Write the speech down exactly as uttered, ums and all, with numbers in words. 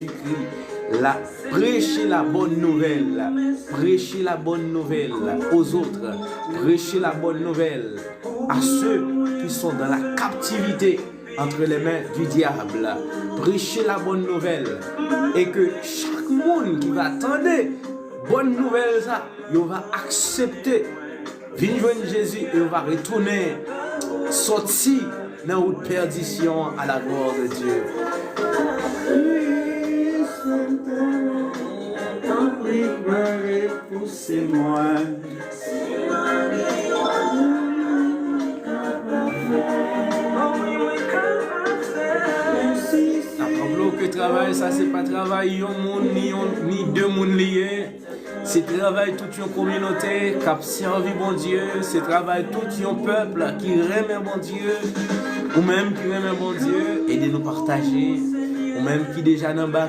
Jésus-Christ, la, prêchez la bonne nouvelle, prêchez la bonne nouvelle aux autres, prêchez la bonne nouvelle à ceux qui sont dans la captivité entre les mains du diable. Prêchez la bonne nouvelle et que chaque monde qui va attendre bonne nouvelle, ça, il va accepter Vin jwenn Jezi e yo va retounen sòti nan wout pèdisyon an à la gloire de Dieu. Tanpri, mwen repouse mwen. N ap raple w ke travay sa se pa travay yon moun ni yon, ni de moun li ye. Se travay tout yon kominote k ap sèvi Bondye, se travay tout yon pèp ki renmen Bondye. Ou menm ki renmen Bondye, ede nou pataje. Ou menm ki deja nan ba